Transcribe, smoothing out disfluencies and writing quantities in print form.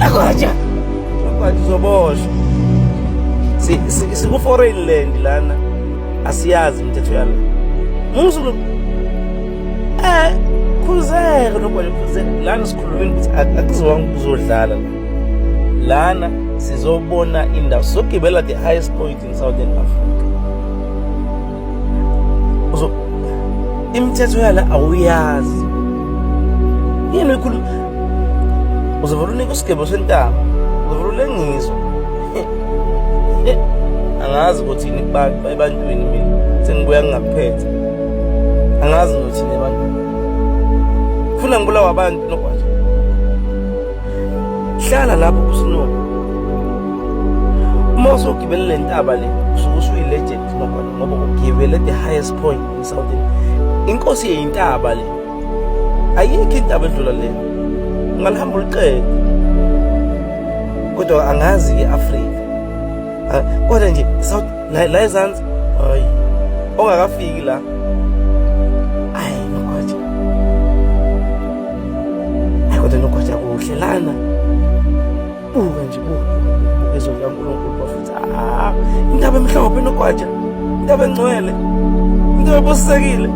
Nogwaja, nogwaja uzoboshwa. Siku-foreign land lana, asiyazi imithetho yala. Musu khuzeka nogwaja, khuzeka. Lana sikhulumile ukuthi akuziwanga ukuzodlala la. Lana sizobona indawo, sizogibela the highest point in Southern Africa. Uzo imithetho yala awuyazi. Yini uyikhuluma? Uzovela unika isigebo sentaba, uzovela ulengiswa. Angazi ukuthi yini ebantwini, mina sengibuya ngingakuphethe. Angazi nothini ebantwini. Funa ngibulawa abantu, nogwaja. Hlala lapho kuSnow. Uma usugibele le ntaba le, usuke usuyi-legend, nogwaja, ngoba ugibele the highest point in Southern. Inkosi yeyintaba le. Ayikho intaba edlula le. Ungalihamba uliqede. Kodwa angazi-ke Afrika. Kodwa nje South la, la ezansi, hayi, ongakafiki la. Hayi nogwaja. Hayi kodwa nogwaja kuhle lana. Buka nje, buka. Buka izwi likaNkulunkulu bafethu. Ah, intaba emhlophe, nogwaja. Intaba engcwele. Intaba ebusisekile.